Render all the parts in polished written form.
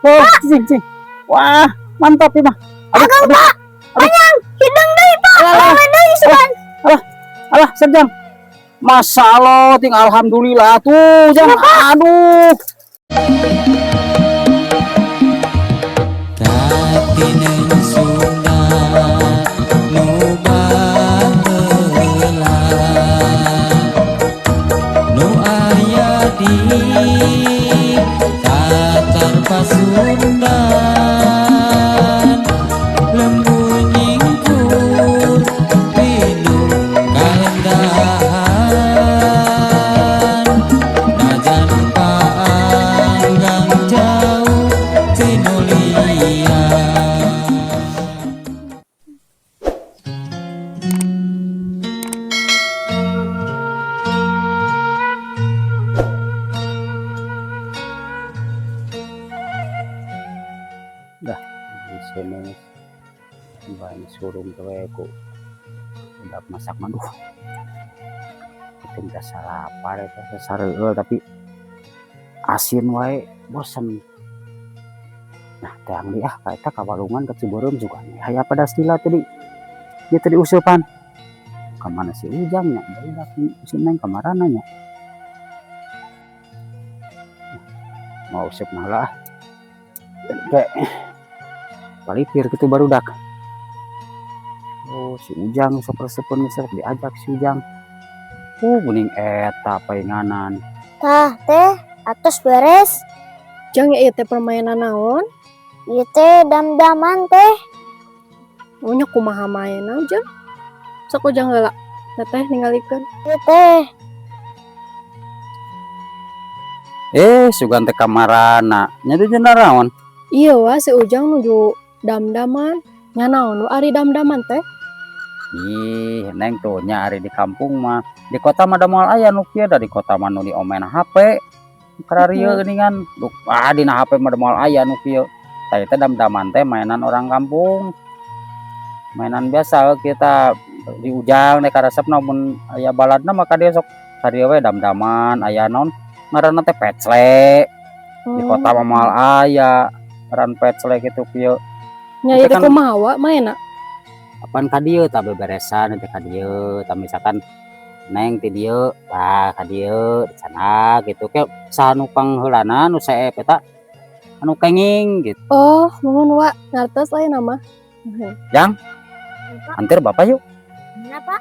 Oh, cing cing. Wah, mantap ini mah. Aduh, Agang, aduh. Pak. Panjang, hideung deui, Pak. Alah. Alah deui sugan. Alah, alah, sejam. Masya Allah, ting alhamdulillah tuh, jang. Aduh. Tatinen Sunda nu baheula nu aya di Tatar Pasundan lembur nyingkur pinuh kaendahan najan paanggang jauh ti nu lian. Di sini banyak surung tuh ku udah masak mah, duh, itu udah lapar itu sareueul, tapi asin wae bosen. Nah, teang di ah ka eta ka walungan ka Cibeureum juga aya pada sila tadi dia tadi useupan ka mana si Ujang nya, barudak si Neng kamarana nya, mau useup nah lah kayak palipir gitu barudak. Oh, si Ujang sok resepeun sok diajak si Ujang. Oh, geuning eta painganan. Tah, teh, atos beres. Jang, ieu teh permainan naon? Ieu teh dam-daman, teh. Oh nya, kumaha maenna, Jang? Sok Ujang heula. Teteh ningalikeun. Ieu teh. Eh, sugan teh kamarana nya teh naon? Iya wah, si Ujang nuju dam-daman. Nya naon ari dam-daman teh? Ih, Neng, tuh nya ari di kampung mah, di kota mah da moal aya nu kieu, da di kota mah nu diomen HP. Kararieu geuningan. Duh, ah dina HP mah da moal aya nu kieu. Tah, teh dam-daman teh mainan orang kampung. Mainan biasa kita di Ujang teh karesepna mun aya baladna mah ka dieu sok ka dieu we dam-daman, aya naon ngaranna teh pecle. Di kota mah moal aya ngaran pecle kitu kieu. Nya ieu Itu teh kan- kumaha wa maenna? Apaan ka dieu tah beberesan teh ka dieu tah, misalkan Neng ti dieu tah ka dieu di sana gitu ke saha nu pangheulana, nu seep eta anu kenging gitu. Oh, muhun wa, ngartos ayeuna mah. Anter bapak yuk. Kenapa?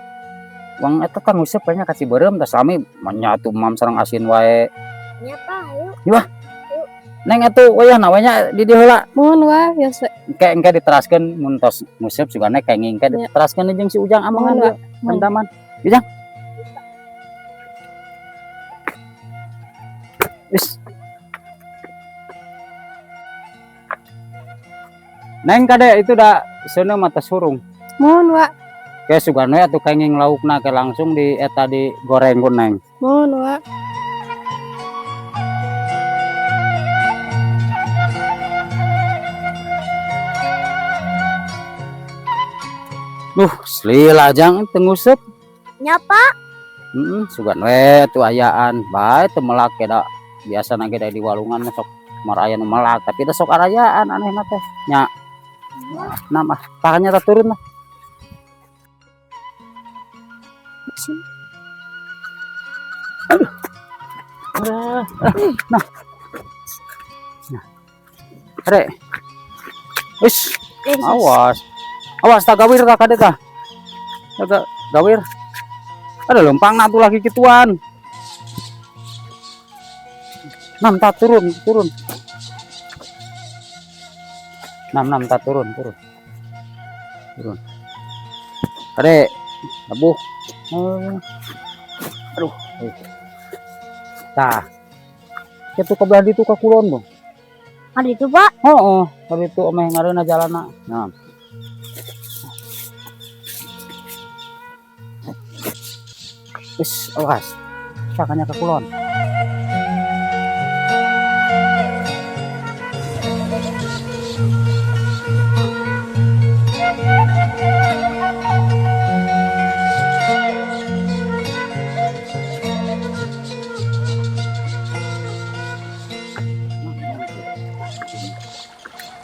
Wang eta kan nguseup kayaknya ka Cibeureum tah, sami nya atuh mam sareng asin wae. Nya, Pak, ayo. Neng, atuh wayahna we nya di dieu heula. Muhun wa, biasa. Engke engke diteraskeun mun tos nguseup sugana kenging engke Nya. Diteraskeun jeung si Ujang amangan Muhun, ieu dam-daman. Ujang. Wis. Neng, kade itu dah seuneu mata surung. Muhun wa. Kayak sugan we atuh kenging laukna ke langsung di eta digoreng ku Neng. Muhun wa. Duh, selila jang teu nguseup. Nya, Pak. Heeh, sugan we atuh ayaan. Bae teu melak ge da biasana ge da di walungan mah sok maraya nu melak, tapi da sok arayaan anehna teh. Nya. Nah, mah tangannya tak turun lah. Aduh. Nah. Nah. Rek. Wis, awas. Awas tak gawir tak kade tah. Tak gawir. Ada lempang tuh lagi gituan. Nam tak turun, turun. Nam nam tak turun, turun. Turun. Kade, abuh. Aduh. Eh. Tah. Kitu ke belah ditu ka kulon dong. Ada itu, Pak. Oh, oh, itu omeh ngareuna jalanna. Nah. Wis, awas. Cakanya ke kulon.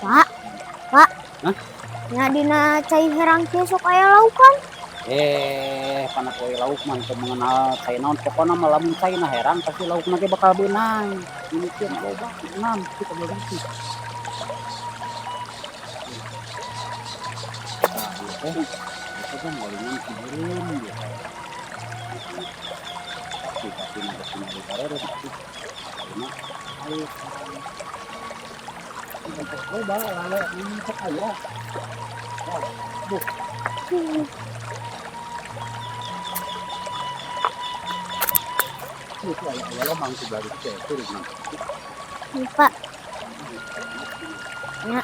Pak, Pak. Hah? Nya dina cai herang kieu sok aya laukan. Eh, pana poe lauk mah teu mengenal cai naon, pokona mah lamun caina herang pasti laukna ge bakal beunang. Ini kieu mah loba enam kita beunang. Nah, ieu teh itu kan ngalingan hiburan gitu. Tapi tapi nanti nyari bareng tapi ayeuna ayo loba lale ini sok aya. Wah, duh. Itu aya aya lomang sebelah itu teh turun. Nih, Pak. Ya.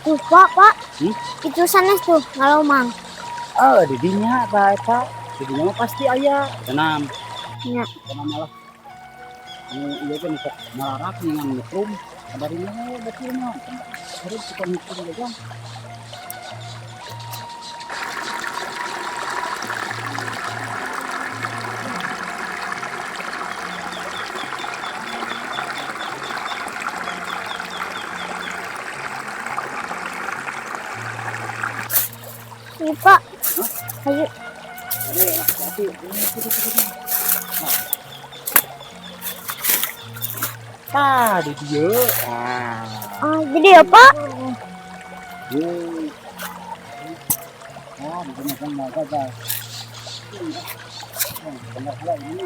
Tuh, Pak, Pak. Hmm? Itu sanes tuh, ngalomang. Ah, di dinya tah eta. Di dinya mah pasti aya. Tenang. Nya. Tenang malah. Anu ieu teh sok mararak dengan nyetrum. Kabarina we betul mah. Terus suka nyetrum juga. Nih, Pak. Ayo. Aduh, hati-hati. Tah, di dieu. Ah. Oh, jadi ya, Pak? Yeay. Oh, di sini kan mau gagal. Oh, benar pula ini.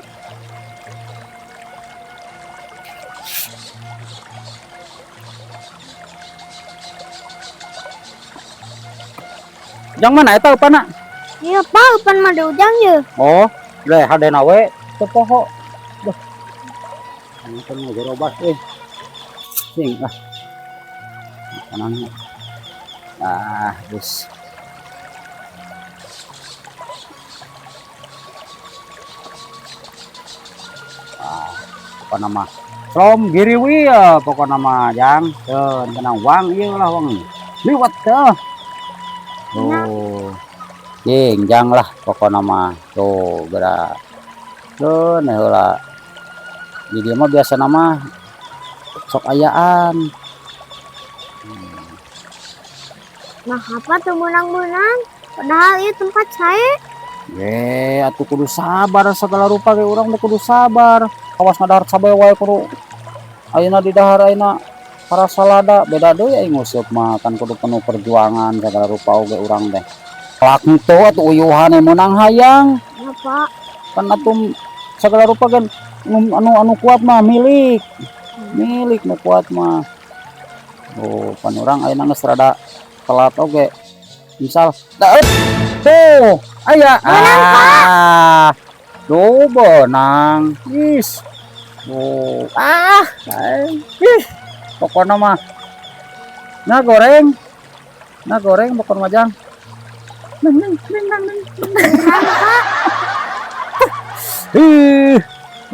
Jang mana eta upana? Iya, Pak, upan mah da ujang ye. Oh, leh hadena we teu poho. Duh. Ini kan mau gerobak euy. Sing lah. Makanan. Ah, geus. Ah, pokona mah Som giriwi ya pokona mah jang. Keun tenang wang ieu lah wang. Liwat teh. Tuh. Jing jang lah pokona mah. Tuh geura. Keun heula. Di dieu mah biasa nama sok ayaan. Nah, apa tuh menang-menang? Padahal itu tempat saya. Ye, atuh kudu sabar segala rupa ge urang teh kudu sabar. Awas ngadahar cabe wae kudu ayeuna di dahar ayeuna para salada beda deui aing nguseup mah kan kudu penuh perjuangan segala rupa oge urang teh. Lak henteu atuh uyuhan meunang hayang. Ya, Pak. Kan atuh segala rupa kan anu anu kuat mah milik. Milik nu kuat mah. Oh, pan urang ayeuna geus rada telat oge. Misal, daet. Tuh, aya. Ah. Tuh benang. Is. Tuh, ah. Ih. Pokokna mah. Nah goreng. Nah goreng pokokna mah jang. Neng neng neng neng neng. Ih.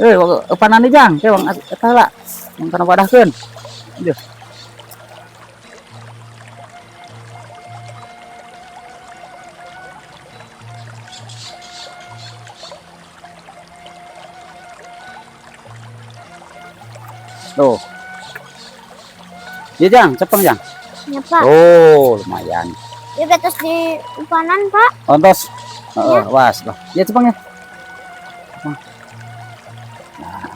Eh, eupanan jang, teh bang eta heula. Mang kana wadahkeun. Duh. Tuh. Iya, Jang, cepeng, Jang. Ya, Pak. Oh, lumayan. Ya, terus di upanan, Pak. Ontos. Heeh, was lah. Ya cepeng ya. Cepeng. Nah.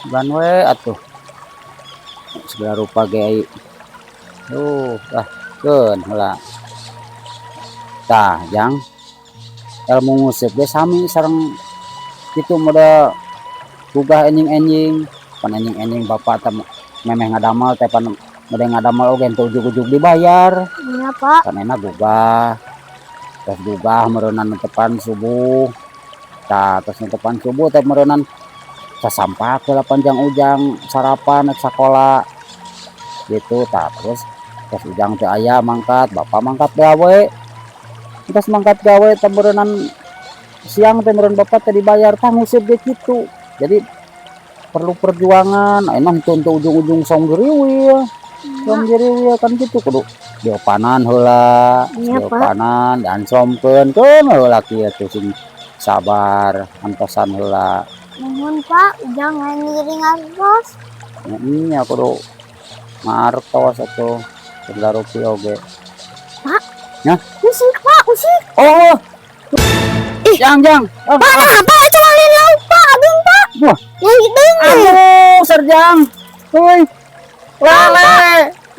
Ban we atuh. Segala rupa ge. Tuh, ah, keun heula. Tah, Jang. Ilmu nguseup ge sami sareng kitu model gugah enjing-enjing, pan enjing-enjing bapak teh memeh ngadamal teh pan model ngadamal oge henteu ujug-ujug dibayar. Iya, Pak. Kan enak gugah. Terus gugah meureunan netepan subuh. Tah, terus netepan subuh teh meureunan sasampak heula panjang ujang sarapan rek sakola. Gitu tah, terus terus ujang teh aya mangkat, bapak mangkat gawe. Terus mangkat gawe teh meureunan siang teh meureun bapak teh dibayar tah nguseup ge kitu. Jadi perlu perjuangan, enak henteu ujung-ujung song geriwil. Song geriwil kan gitu kudu Diopanan heula, Iya, Pak. diopanan dan somkeun keun heula kieu tuh, sing sabar, antosan heula. Nuhun, Pak, jangan ngiring ngartos. Nya kudu ngartos atuh segala rupi oge. Pak. Hah? Usik, Pak, usik. Oh. Ih. Jang, jang. Oh, Pak, nah, Pak, itu lain lauk, Pak, agung, Pak. Wah. Yang gitu. Aduh, serjang. Woi. Lele.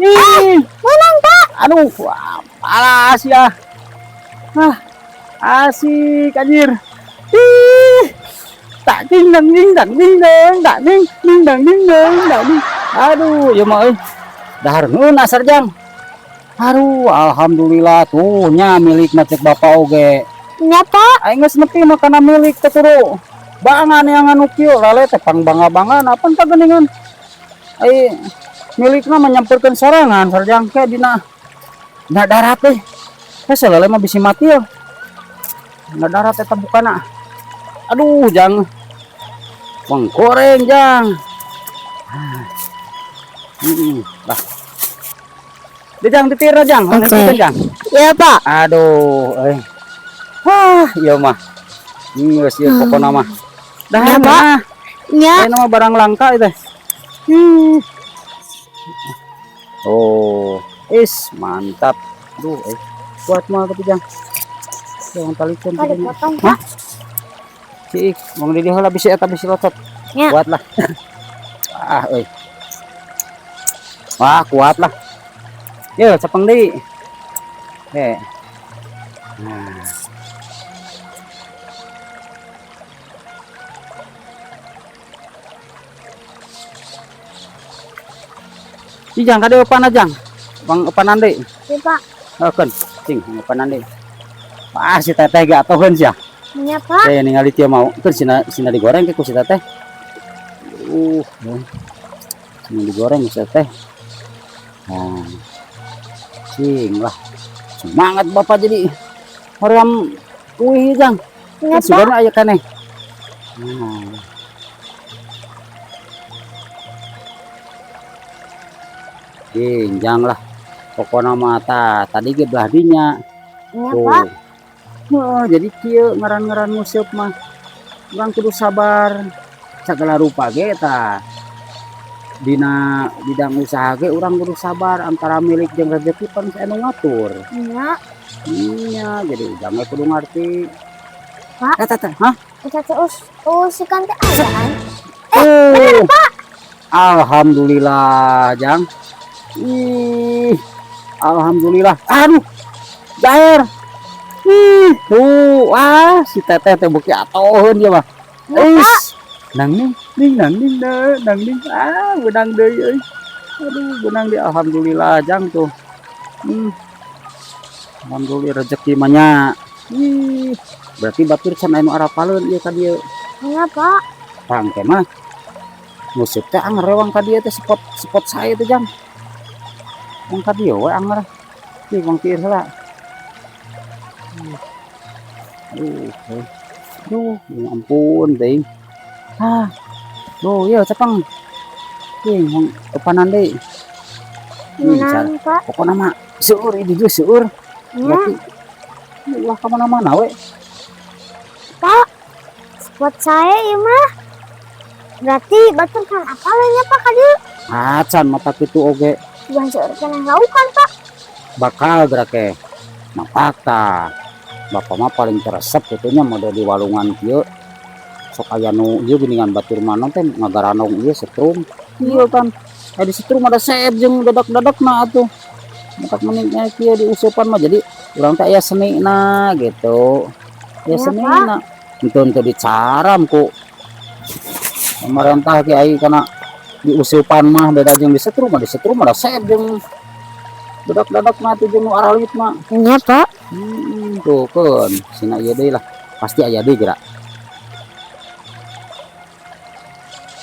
Ih. Menang, Pak. Aduh, wah, alas ya. Ah, asik anjir. Ih. Tak ding dang ding dang ding dang tak ding ding dang ding dang dang ding. Aduh, ya mah euy. Dahar ngeunah serjang. Aduh, alhamdulillah tuh nya milik cek bapak oge. Nya, Pak. Aing geus nepi mah kana milik teh kudu bangan yang anu kieu, lale teh pangbangga-bangga apa tah geuningan. Ai milikna mah nyamperkeun sorangan sarjang ke dina dina darat teh. Hese lale mah bisi mati ya. Dina darat eta bukana. Aduh, jang. Bang goreng jang. Ah. Heeh, lah. Di jang ditira jang, Oke. okay. Jang. Ya, Pak. Aduh, eh. Wah, iya mah. Geus ieu pokona mah. Dah Ya, Pak. mah. Nya. Ini mah barang langka itu. Hmm. Oh, is mantap. Aduh, eh. Kuat mah tapi jang. Yang talikan Pak, dipotong, Hah? Pak. Cik, Bang Didi heula bisi eta bisi locot. Ya. Kuat lah. Ah, euy. Wah, kuat lah. Yo, cepeng deui. Eh. Nah. Ih, jang kade eupan jang. Bang eupanan deui. Ya, Pak. Heukeun, cing eupanan deui. Wah, si teteh ge atoheun sia. Nya, Pak. Teh ningali tia mau keur sina sina digoreng ke ku si teteh. Sina digoreng ku si teteh. Nah. Cing lah. Semangat bapak jadi hoream uih jang. Nya, Pak. Sugana aya keneh. Nah. Cing jang lah. Pokona mah tah tadi ge belah dinya. Nya, Tuh. Pak. Wah, jadi kieu ngaran-ngaran nguseup mah. Urang kudu sabar. Sagala rupa ge tah. Dina bidang usaha ge urang kudu sabar antara milik jeung rezeki pan anu ngatur. Nya. Iya, jadi ujang ge kudu ngarti. Pak. Eta teh, hah? Eta teh usikan teh ayaan. Oh. Alhamdulillah, Jang. Ih. Alhamdulillah. Aduh. Jair. Ih, tuh, ah, si teteh teh beuki atoheun dia mah. Nya, Pak. Is. Nang ning ning nang ning na, nang ning. Ah, beunang deui euy. Aduh, beunang deui alhamdulillah Jang tuh. Alhamdulillah rezeki mah nya. Ih, berarti batur can aya nu arapaleun ieu ka dieu. Nya, Pak. Tang teh mah. Musik teh anger rewang ka dieu teh spot spot saya teh Jang. Wong ka dieu we anger. Ih, wong tiir heula. Aduh, eh. Aduh, ya ampun teuing. Ah. Duh, ieu cepeng. Ih, wong eupanan deui. Ih, Menang, Pak. pokona mah seueur ieu juga seueur. Nya, Berarti ulah ka mana-mana we. Pak. Spot saya ieu mah. Berarti batur kan apa nya, Pak, ka dieu? Acan mata kitu oge Bukan seueur keneh laukan, Pak. Bakal gerak ke. Matak tah. Bapak mah paling teresep kitu nya mode di walungan kieu. Sok aya nu ieu geuningan batur mana teh ngagaranong ieu setrum. Ieu kan di setrum ada seep jeung dadak-dadakna atuh. Matak mending kieu diuseupan mah jadi urang teh aya senina gitu. Aya Iya, senina. Henteu henteu dicaram ku pemerintah ge ai kana diuseupan mah beda jeung disetrum mah, disetrum mah ada seep jeung dadak-dadakna atuh jeung nu aralit mah. Nya, Pak. Tuh keun sina ieu deui lah. Pasti aya deui geura.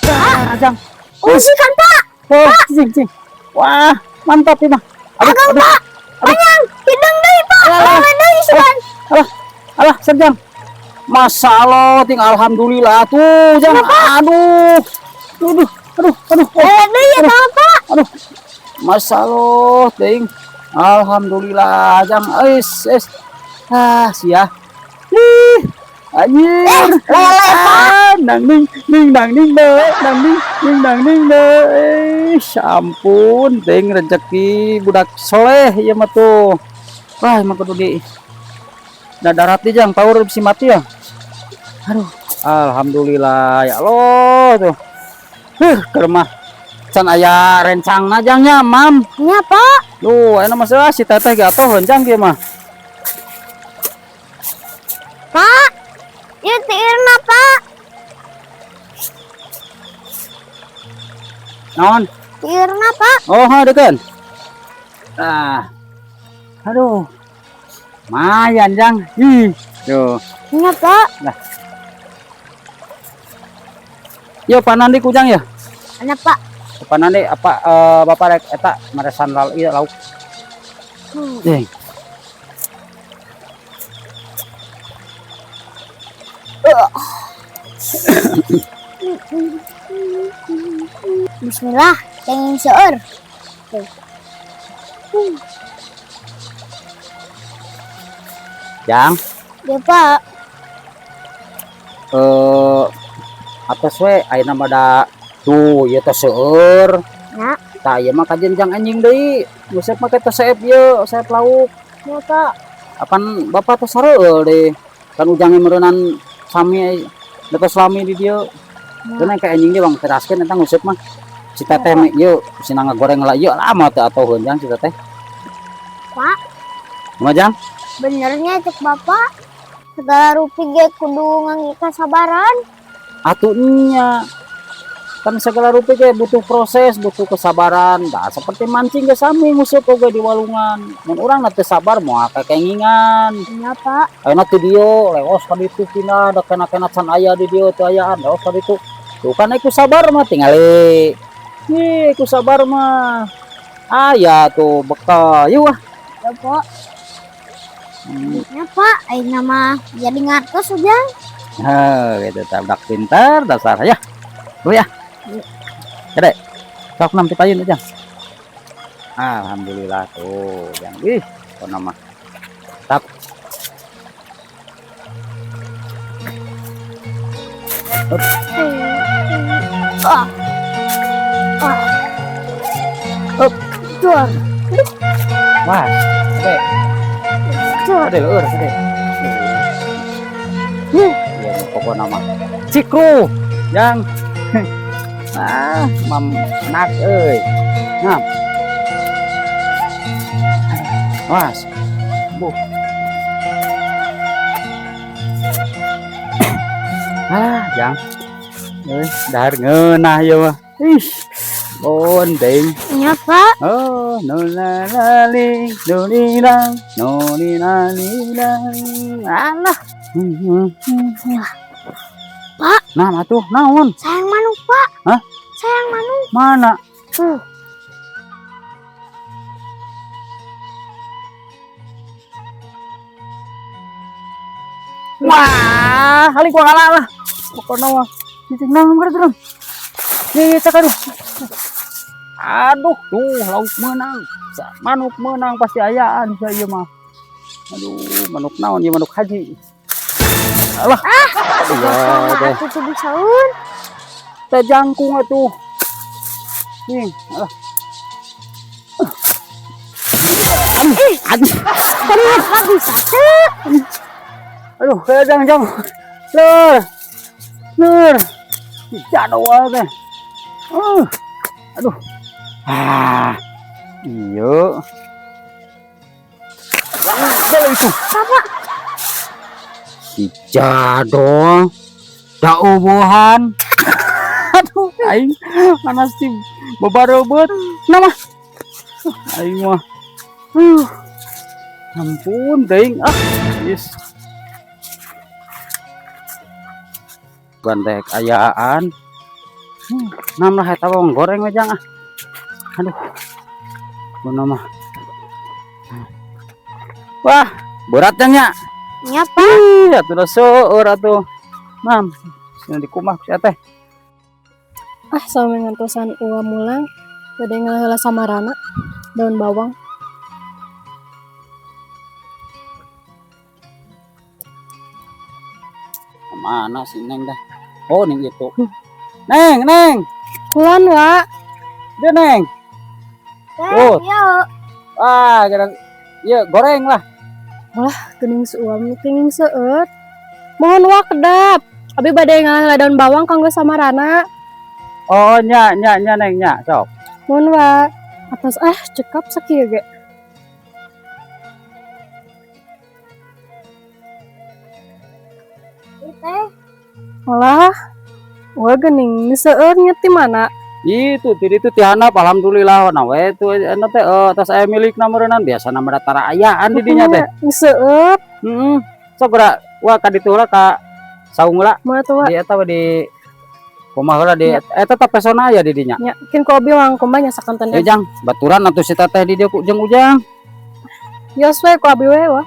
Ah, Jang. Usikan, Pak. Oh, cing, cing. Wah, mantap ini mah. Aduh, Agang, aduh. Pak. Panjang. Hidung deui, Pak. Alah. Alah deui sugan. Alah, alah, serjang. Masya Allah, ting alhamdulillah tuh, jang. Aduh. Aduh, aduh, aduh. Oh, Alah deui ya, Aduh. Pak, Pak. Aduh. Masya Allah, ting. Alhamdulillah, jang es es. Ah, sia. Ih, anjir. Lele, Pak. Ah, nang ning ning nang ning de, nang ning ning nang ning de. Eh, ampun, ting rezeki budak soleh ieu mah tuh. Wah, emang kudu di darat di jang power bisi mati ya. Aduh, alhamdulillah ya Allah tuh. Huh, keur mah can aya rencangna jang nya, Mam. Nya, Pak. Duh, ayeuna mah si teteh ge atuh rencang kieu mah. Pak. Ieu tiirna, Pak. Naon? Tiirna, Pak. Oh, ha deukeun. Ah. Aduh. Lumayan jang. Ih, tuh. Nya, Pak. Nah. Yo panandi kujang ya. Ana, Pak. Panandi apa bapak rek eta maresan lauk ieu lauk. Ding. Bismillah, kenging seueur. Jang, Ya, Pak. Atos we ayeuna mah da tuh ieu teh seueur. Ya. Tah ieu mah kajen jang anjing deui. Ngusep make teh seep ieu, seep lauk. Ya, Pak. Apan bapak teh sareueul deui. Kan ujangnya meureunan sami dapat lami di dieu. Ya. Keun ka anjing ge bang teraskeun eta nguseup mah. Si teteh mah ieu sina ngagoreng lah ieu lama teh atoheun jang si teteh. Pak. Kumaha jang? Benernya cek bapak. Segala rupi ge kudu ngangge kasabaran. Atuh nya. Kan segala rupi ge butuh proses, butuh kesabaran. Nah, seperti mancing ge sami nguseup oge di walungan. Mun urang teu sabar moal kakengingan. Nya, Pak. Ayeuna teh dieu leos ka ditu pindah da kena-kena can aya di dieu teu ayaan leos ka ditu. Tuh kan ku sabar mah tingali. Ih, ku sabar mah. Aya tuh bekal. Yuk ah. Ya, Pak. Ya, Pak, ayeuna mah jadi ngartos ujang. Heh, gitu tah budak pintar dasar ya. Tuh ya. Gede. Sok nam payun aja. Alhamdulillah tuh yang ih, pokona mah. Tap. Up. Ah. Ah. Up. Tuh. Wah, gede. Tuh. Gede leur, gede. Ya, pokoknya mah. Cikru yang ah, mam enak euy. Nah. Was. Bu. Ah, jang. Euy, dahar ngeunah ieu mah. Ih. Bondeng. Nya, Pak. Oh, no la la li, no li la, no li la li la. Alah. Pak. Nah, atuh naon? Sayang manuk, Pak. Hah? Sayang manuk. Mana? Tuh. Wah, kali gua kalah lah. Pokoknya mah. Cicing nang terus. Nih, cek aduh. Aduh, tuh lauk menang. Manuk menang pasti ayaan saya mah. Aduh, manuk naon ieu manuk haji. Alah. Ah, Aduh, ya, teh. Aku tuh bisaun. Teh jangkung atuh. Nih, alah. Aduh, aduh. Kenapa bisa tuh? Aduh, kayak jang jang. Lur. Lur. Jadwal teh. Aduh. Ah. Iya. Boleh itu. Apa? Si jadol. Daubuhan. Aduh, aing mana sih bebarebeut. Nama. Aing mah. Ampun, teuing. Ah, yes. Bandek ayaan. Nam lah eta bawang goreng we jang ah. Aduh. Guna mah. Wah, berat jang nya. Nya, Pak. Ih, atuh da seueur atuh. Mam, sini dikumah ku sia teh. Ah, sama ngantosan uang mulang. Bade ngalaheula samarana daun bawang. Mana si Neng dah? Oh, ning itu. Neng, Neng. Kulon, Wa. Dia Neng. Teh, Oh. yo. Ah, kira ya goreng lah. Geuning suam kenging seueur. Mohon Wa, kedap. Abi bade ngalah daun bawang kanggo samarana. Oh, nya nya nya Neng nya, sok. Mohon Wa. Atos ah cekap sakieu ge. Ieu teh. Walah. Wah, geuning seueur nya ti mana? Itu ti ditu ti handap alhamdulillah nah we itu eta teh tos aya milikna meureunnan biasana mah tara ayaan di dinya teh. Seueur. Heeh. Sok geura wah ka ditu heula ka saung heula. Mana tuh, Wa? Di eta we di kumaha heula di eta teh pesona aya di dinya. Nya, kin ku abi langkung bae nya sakanten. Ya jang, baturan atuh si teteh di dieu ku jeung Ujang. Yos we ku abi we, Wa.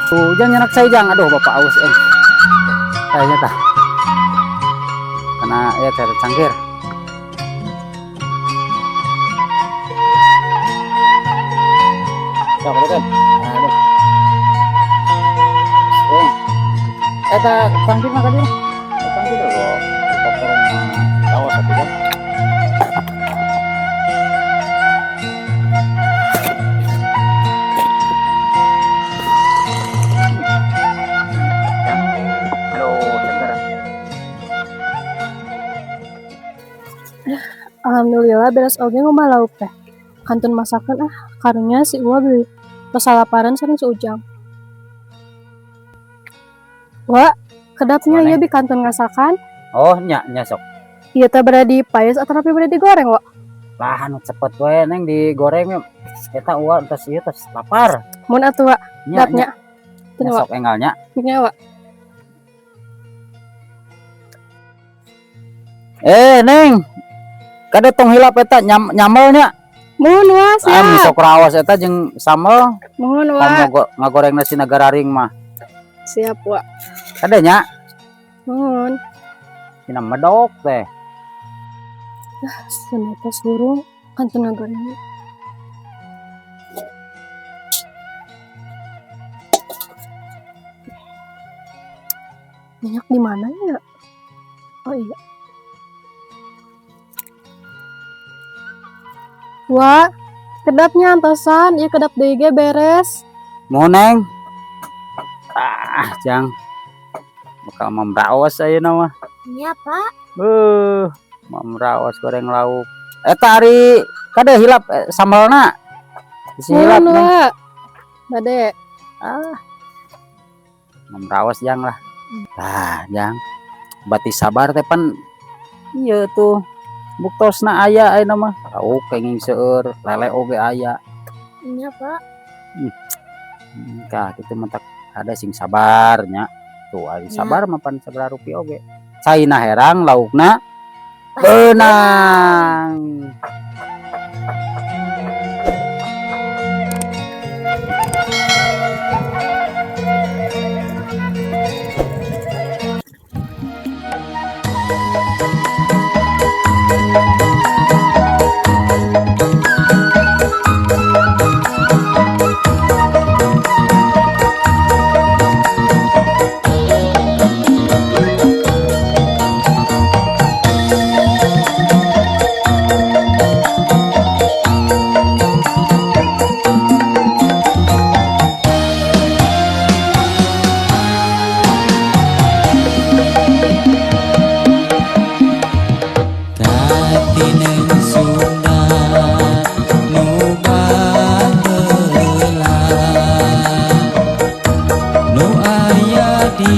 Tuh, Ujang nyenak saya jang. Aduh, bapak aus eh. Kayaknya tah. Karena ya cari cangkir. Sok, kan. Aduh. Eh. Eta cangkir mah ka dieu. Cangkir kok. Kotorong tawas atuh jang. Aduh, seger. Alhamdulillah beres oge ngumbah lauk teh. Kantun masakeun ah, karunya si Uwa beli pasalaparan sareng si Ujang. Wa, kedapnya Mana? ieu bi kantun ngasakan. Oh, nya nya sok. Ieu teh bade dipaes atau tapi bade digoreng, Wa? Lah anu cepet we Neng digoreng we. Eta uwa tos ieu tos lapar. Mun atuh, Wa, Nya dapnya. nya, Teu, Wa. sok enggal nya. Nya, Wa. Eh, Neng. Kade tong hilap eta nyamelnya. Mun, Wa, Ah, siap. misok rawas eta jeung sambel. Mun, Wa. Kamu ngagoreng nasi nagararing mah. Siap, Wa. Kade nya, Mun. dina medok teh. Cenah tos hurung kantun ngagoreng. Minyak di mana ya? Oh iya. Wa, kedapnya antosan, ieu kedap deui ge beres. Muhun Neng. Ah, jang. Bakal mamraos ayeuna mah. Nya, Pak. Mamraos goreng lauk. Eta ari kade hilap sambelna. Bisi hilap Muhun, Neng. Wa. Bade. Ah. Mamraos jang lah. Ah, jang. Bati sabar teh pan ieu tuh. Buktosna aya ayeuna mah. Lauk kenging seueur, lele oge aya. Nya, Pak. Kah kitu mentak ada sing sabar nya. Tuh ari Ya. sabar mah pan sabaraha rupi oge. Caina herang laukna beunang. Katineng Sunda nu baheula nu aya di